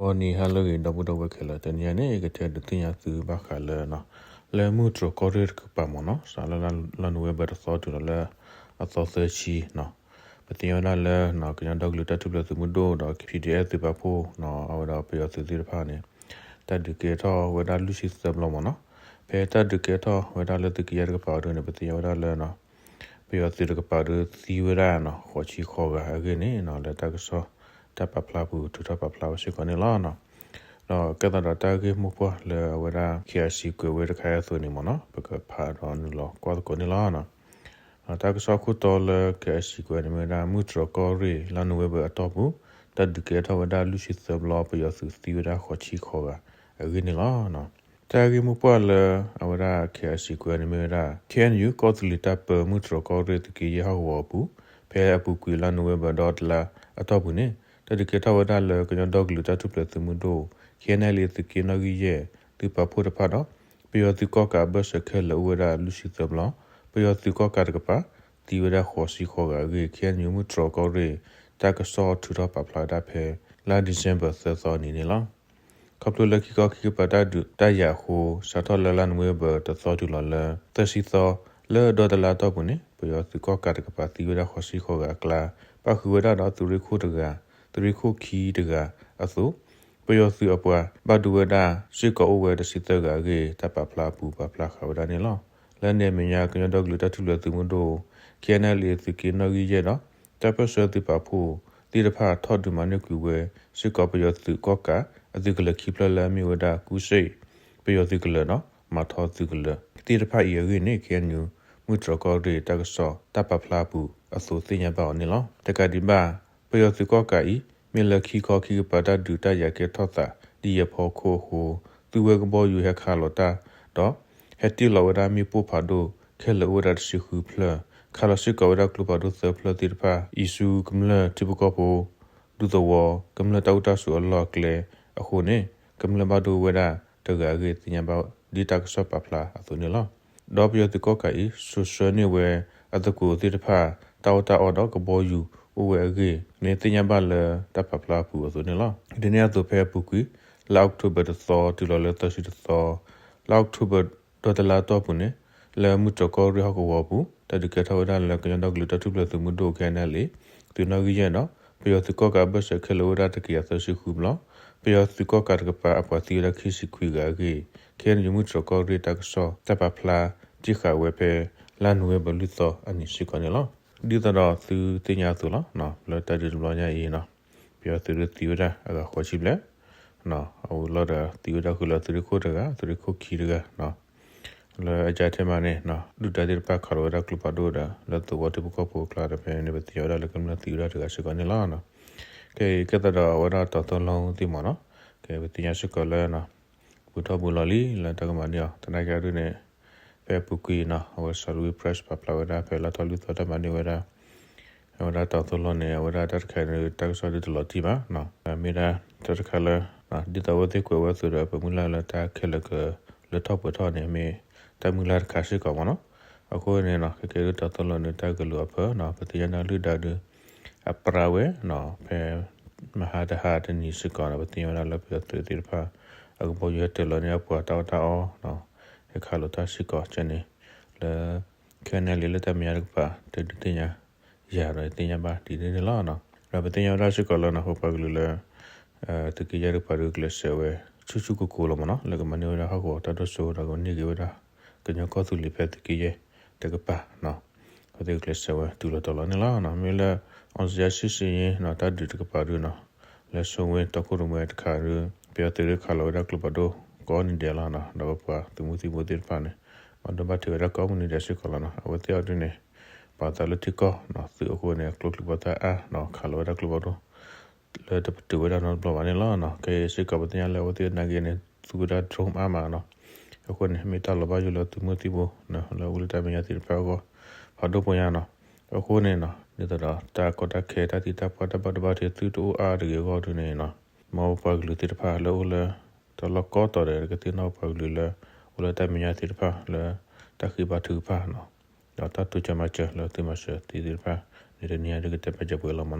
ဂီၤနံၤဟါလၢအဂ့ၤ ဒီပုၢ်ဒီဝဲၢ်ခဲလၢာ်, တနံၤအံၤန့ၣ် ကတဲဒုးသ့ၣ်ညါသုဘၣ်ဃးလၢ လၢမုၢ်တြီၤကီၢ်ရ့ၣ်တကပၤမ့ၢ်နီၤ, စးလၢလါနိၣ်ဝ့ဘၢၣ်တသီတုၤလီၤလၢ အသီသၢဆံနီၤ, ပသ့ၣ်ညါဝဲဒၣ်လၢ ကညီဒီကလုာ်တၢ်ထူၣ်ဖျဲးသုးမုၢ်ဒိၣ်ဒီး K P D F သုးပာ်ဖှိၣ်နီၤ, အဝဲဒီးပယီၤသုးသ့ၣ်တဖၣ်န့ၣ် တၢ်ဒုးကဲထီၣ်ဝဲဒၣ်လွံၢ်ဆံသၢဘျီမ့ၢ်နီၤ, ဖဲတၢ်ဒုးကဲထီၣ်ဝဲဒၣ်လၢသုးက့ယဲၢ်တကပၤအံၤဒုန့ၣ် ပသ့ၣ်ညါဝဲဒၣ်လၢ ပယီၤသုးတကပၤဒီးသံဝဲဒၣ်နီၤ ဃိးဆံဃိးဂၤအဂ့ၢ်န့ၣ်နီၤ, လၢတၢ်ကစီၣ်တၢ်ပာ်ဖျါအပူၤ ထုးထီၣ်ပာ်ဖျါဝဲစ့ၢ်ကီးန့ၣ်လီၤ. ဒီးကဲသးဒီးတၢ်ဂ့ၢ်မိၢ်ပှၢ်လၢအဝဲဒၣ် K I C ကွဲးဝဲတခါအံၤအသိးန့ၣ်မ့ၢ်နီၤ, ပကဖးဒီးနုာ်လီၤကွၢ်သကိးန့ၣ်လီၤ. တၢ်ကစီၣ်ခိၣ်တီလၢ K I C ကွဲးန့ၣ်မ့ၢ်ဝဲဒၣ် မုၢ်တြီၤကီၢ်ရ့ၣ် လါနိၣ်ဝ့ဘၢၣ်အတီၢ်ပူၤ တၢ်ဒုးကဲထီၣ်ဝဲဒၣ်လွံၢ်ဆံသၢဘျီ ပယီၤသုးသံဝဲဒၣ်ဃိးဆံဃိးဂၤအဂ့ၢ်န့ၣ်လီၤ. တၢ်ဂ့ၢ်မိၢ်ပှၢ်လၢအဝဲဒၣ် K I C ကွဲးန့ၣ်မ့ၢ်ဝဲဒၣ် K N U ကီၢ်သူလ့ၤတၢ်ပၢ မုၢ်တြီၤကီၢ်ရ့ၣ်သုးက့ယဲၢ်ဟီၣ်ကဝီၤအပူၤ ဖဲအပူၤကွံာ်လါနိၣ်ဝ့ဘၢၣ်ဒီတလါအတီၢ်ပူၤန့ၣ် တၢ်ဒုးကဲထီၣ်ဝဲဒၣ်လၢကညီဒီကလုာ်တၢ်ထူၣ်ဖျဲးသုးမုၢ်ဒိၣ် K N L A သုးက့နီၣ်ဂံၢ်ယဲၢ် သုးပာ်ဖှိၣ်တဖၣ်ဒီး ပယီၤသုးကီၣ်ကးအဘၢၣ်စၢၤခဲလၢာ်အိၣ်ဝဲဒၣ်လွံၢ်ဆံသၢဘျီ, ပယီၤသုးကီၣ်ကးတကပၤ သံဝဲဒၣ်ဃိးဆံဃိးဂၤအဂ့ၢ် K N U မုၢ်တြီၤကီၢ်ရ့ၣ် တၢ်ကစီၣ်ထုးထီၣ်ပာ်ဖျါဝဲဒၣ်ဖဲ လါ December သၢသီအနံၤန့ၣ်လီၤ. ခီဖျိလၢခံခီခံကပၤတၢ်ဒုးတၢ်ယၤအဃိ စးထီၣ်လၢလါနိၣ်ဝ့ဘၢၣ်တသီတုၤလီၤလၢ သၢဆံသီ လၢဒီတလါအတီၢ်ပူၤန့ၣ် ပယီၤသုးကီၣ်ကးတကပၤသံဝဲဒၣ်ဃိးဆံဃိးဂၤအကျါ ပၣ်ဃုာ်ဝဲဒၣ်ဒီးသုးရ့ၣ်ခိၣ်တဂၤ, သုးရ့ၣ်ခိၣ်ခံတဂၤအသိး ပယီၤသုးအပှၤဘၣ်ဒိဝဲဒၣ်စ့ၢ်ကီးအိၣ်ဝဲတဆံသၢဂၤအဂ့ၢ် တၢ်ပာ်ဖျါအပူၤပာ်ဖျါဃာ်ဝဲဒၣ်န့ၣ်လီၤ. လၢန့ၣ်အမဲာ်ညါ ကညီဒီကလုာ်တၢ်ထူၣ်ဖျဲးသုးမုၢ်ဒိၣ် K N L A သုးက့နီၣ်ဂံၢ်ယဲၢ်ဒီး တၢ်ပၢၢ်ဆၢသုးပာ်ဖှိၣ်သ့ၣ်တဖၣ်ထီၣ်ဒုးမၤန့ၢ်ကွံာ်ဝဲစ့ၢ်ကီးပယီၤသုးကီၣ်ကး အသုးကလၢၤခံဖျၢၣ်လၢအမ့ၢ်ဝဲဒၣ် ကူစ့ၣ် ပယီၤသုးကလၢၤဒီး မၤထီသုးကလၢၤသ့ၣ်တဖၣ်အံၤအဂ့ၢ်န့ၣ် K N U မုၢ်တြီၤကီၢ်ရ့ၣ်တၢ်ကစီၣ်တၢ်ပာ်ဖျါအပူၤအသိးသ့ၣ်ညါဘၣ်အီၤန့ၣ်လီၤ. တကးဒံးဘၣ် ပယီၤသုးကီၣ်ကးအံၤ မ့ၢ်လၢခံခီခံကပၤတၢ်ဒုးတၢ်ယၤကဲထီၣ်သး ဒ်ယဲၢ်ဖီခိၣ်အဃိ သူဝဲကဘီယူၤဟဲခးလီၤတၢ်ဒီး ဟဲတ့ၢ်လီၤဝဲဒၣ်မ့ၣ်ပိၢ်ဖးဒိၣ်ခဲလၢာ်အိၣ်ဝဲဒၣ်တဆံဃုဖျၢၣ်, ခးလီၤစ့ၢ်ကီးဝဲဒၣ်ကျိဖးဒိၣ်သၢဖျၢၣ်သ့ၣ်တဖၣ် အံၤဆူကမျၢၢ်ထံဖိကီၢ်ဖိ ဒူသဝီ ကမျၢၢ်တၢ်အိၣ်တၢ်ဆိးအလီၢ်အကျဲအဃိန့ၣ် ကမျၢၢ်ဘၣ်ဒိဝဲဒၣ်တဂၤအဂ့ၢ် သ့ၣ်ညါဘၣ်ဒ်တၢ်ကစီၣ်ပာ်ဖျါအသိးန့ၣ်လီၤ. ဒီးပယီၤသုးကီၣ်ကးအံၤ စိာ်ဆှၢန့ၢ်ဝဲအသကိးသ့ၣ်တဖၣ် တၢ်အီၣ်တၢ်အီဒီးကဘီယူၤအိၣ်ဝဲအဂ့ၢ်န့ၣ် သ့ၣ်ညါဘၣ်လၢတၢ်ပာ်ဖျါအပူၤအသိးန့ၣ်လီၤ. ဒ်န့ၣ်အသိးဖဲအပူၤကွံာ် လါအီးကထိဘၢၣ်တသီတုၤလီၤလၢသၢဆံတသီ လါအီးကထိဘၢၣ်ဒီတလါအတီၢ်ပူၤန့ၣ် လၢမုၢ်တြီၤကီၢ်ရ့ၣ်ဟီၣ်ကဝီၤအပူၤ တၢ်ဒုးကဲထီၣ်ဝဲဒၣ်လၢကညီဒီကလုာ်တၢ်ထူၣ်ဖျဲးသုးမုၢ်ဒိၣ် K N L A သုးနီၣ်ဂံၢ်ယဲၢ်ဒီး ပယီၤသုးကီၣ်ကးအဘၢၣ်စၢၤခဲလၢာ်အိၣ်ဝဲဒၣ်တကယၤသၢဆံဃုဘျီ, ပယီၤသုးကီၣ်ကးတကပၤအပှၤသံဝဲဒၣ်ခံဆံခွံဂၤအဂ့ၢ် K N U မုၢ်တြီၤကီၢ်ရ့ၣ်တၢ်ကစီၣ်တၢ်ပာ်ဖျါတ့ၢ်ဃာ်ဝဲဖဲ လါနိၣ်ဝ့ဘၢၣ်လွံၢ်သီအနံၤစ့ၢ်ကီးန့ၣ်လီၤ. ဒ်သိးဒီးသုသ့ၣ်ညါအသိးလီၤ. လၢတၢ်ဒုးတဘျီညါအံၤနီၤ ပယီၤသုးဒုးသံဝဲဒၣ်အဂၤဃိးဆံဘျဲၣ် အဝဲလီၤဒီးသံဝဲဒၣ်ဃုာ်လၢသုးရ့ၣ်ခိၣ်တဂၤ သုးရ့ၣ်ခိၣ်ခံတဂၤ လၢအကၠါထဲမးန့ၣ် ဒုၣ်ဒါသ့ၣ်တဖၣ်ခးလီၤဝဲဒၣ်ကျိဖးဒိၣ်ဒီး လၢသဝီထံဖိကီၢ်ဖိအကျါဒီး ဖဲန့ၣ် ပသ့ၣ်ညါဝဲဒၣ်လၢကမျၢၢ်သံဝဲဒၣ်တဂၤစ့ၢ်ကီးန့ၣ်လီၤ. ကဲ ကဲသးဒီးအဝဲဒၣ်တီၤသီလီၤသ့ၣ်မးနီၤ ကဲ ပသ့ၣ်ညါစ့ၢ်ကီးလၢ ဘူးထီၣ်ဘူးလီၤလံ လၢတၢ်ကမၤန့ၢ်အီၤ သနာ်က့အဒုန့ၣ် ဖဲအပူၤကွံာ်နီၤ အဝဲ Salween Press ပာ်ဖျါဝဲဒၣ် ဖဲလါထီၣ်လွံၢ်သီတၢ်မၤန့ၢ်ဝဲဒၣ် အဝဲဒၣ်တီၤသီလီၤန့ၣ် အဝဲဒၣ်တၢ်တခါန့ၣ် တၢ်ကစီၣ်ဒုးတလီၤတံၢ်ဘၣ် မ့ၢ်ဒၣ်တၢ်တခါလၢ ဒ်သိးအဝဲသ့ၣ်ကွဲးဝဲအသိးဒီး ပမုၢ်လၢ်လၢတၢ်ခဲလၢာ်ကလၢထီၣ်ပှဲၤထီၣ်န့ၣ် မ့ၢ်တၢ်မုၢ်လၢ်တခါစ့ၢ်ကီးမးနီၤ. အဃိန့ၣ်နီၤ ခဲကဲဒုးတီၤသီလီၤန့ၣ် တၢ်ကလုာ်အီၤဖၢနီၤ ပသ့ၣ်ညါန့ၣ် လုၢ်ဒါဒုး အပြၢဝဲနီၤ ဖဲ မဟါတဟါတနံၤစ့ၢ်ကီးနီၤ ပသ့ၣ်ညါဝဲဒၣ်လၢပယီၤသုးသ့ၣ်တဖၣ် အကဘီယူၤဟဲတၢၤလီၤန့ၢ်အပှၤတၢ်အီၣ်တၢ်အီနီၤ ဟဲခးလီၤတၢ်စ့ၢ်ကီး ကဲန့ၣ် လၢ ခဲန့ၣ်လံ လၢတၢ်မဲာ်ညါတကပၤ တဒုးသ့ၣ်ညါယၤဒီး သ့ၣ်ညါဘၣ်ဒ်န့ၣ်န့ၣ်လီၤ. ဒီးပသ့ၣ်ညါဝဲဒၣ်စ့ၢ်ကီးလၢနီၤ ပပှၤကလုာ်လၢ သုးက့ယဲၢ်တကပၤဒီး ကျဲးစၢးဝဲ ဆူၣ်ဆူၣ်ကိၤကိၤလီၤမးနီၤ လၢကမၤန့ၢ်ဝဲဒၣ်ဟီၣ်ကဝီၤတၢ်ဒိၣ်စိ ဒီးကန့ၢ်က့ၤဝဲဒၣ် ကညီကီၢ်သူလ့ၤဖဲသုးက့ယဲၢ်တကပၤနီၤ အဝဲသ့ၣ်ကျဲးစၢးဝဲတုၤလီၤတီၤလီၤန့ၣ်လီၤ. မ့ၢ်လၢ အောင်ဇေယျစစ်ဆင်ရေးနီၤ တၢ်ဒုးတကပၤဒုနီၤ လၢစိဝ့တီခိၣ်ရိၣ်မဲတခါဒု ပယီၤသုးဒုခးလီၤဝဲဒၣ်ကျိဖးဒိၣ်ကိးနံၤဒဲးလီၤနီၤ ဒီးပပှၤသုးမုၢ်သံၣ်ဘိသ့ၣ်တဖၣ်န့ၣ် ဘၣ်ဒိဘၣ်ထံးဝဲဒၣ်ကိးမုၢ်နံၤဒဲးစ့ၢ်ကီးလီၤနီၤ. အဝဲသ့ၣ်အီၤဒုန့ၣ် ပာ်သးလၢထံကီၢ်နီၤ သုးအဃိန့ၣ် အကျိချံပှီသၣ်အါနီၤ ခးလီၤဝဲဒၣ်ကျိဖးဒိၣ် လၢတပတုာ်ဝဲဒၣ်နီတဘျီဘၣ်န့ၣ်လီၤ. ခဲအံၤစ့ၢ်ကီးပသ့ၣ်ညါလၢအဝဲသ့ၣ်နာ်က့န့ၣ် သူဝဲဒၣ် drone အါမးနီၤ. အဃိန့ၣ် မ့ၢ်တၢ်လီၤဘၣ်ယိၣ်လၢသုးမုၢ်သံၣ်ဘိ လၢအအိၣ်လၢတၢ်မဲာ်ညါသ့ၣ်တဖၣ်အဂီၢ် ဖးဒိၣ်ပှဲၤညါနီၤ. အဃိန့ၣ်နီၤ ဒ်သိးဒီးတၢ်ကီတၢ်ခဲတၢ်သံတၢ်ပှၢ်တၢ်ဘၣ်ဒိဘၣ်ထံးသုတအိၣ်အါတဂ့ၤအဂီၢ်ဒုန့ၣ်နီၤ မ်ပပှၤကလုာ်သ့ၣ်တဖၣ်လၢအိၣ်လၢ တၢ်လီၢ်ကိးတီၤဒီး ကသ့ၣ်နီၣ်ပှၤကလုာ်လၢ အိၣ်လၢတၢ်မဲာ်ညါသ့ၣ်တဖၣ်လၢ တၢ်ဃ့ဘါထုကဖၣ်နီၤ ဒီးတၢ်တိစၢၤမၤစၢၤလၢသုးမၤစၢၤသ့သ့ၣ်တဖၣ်န့ၣ် တနံၤအံၤဒုကတဲပာ်စၢၤပှဲၤလီၤမးနီၤ.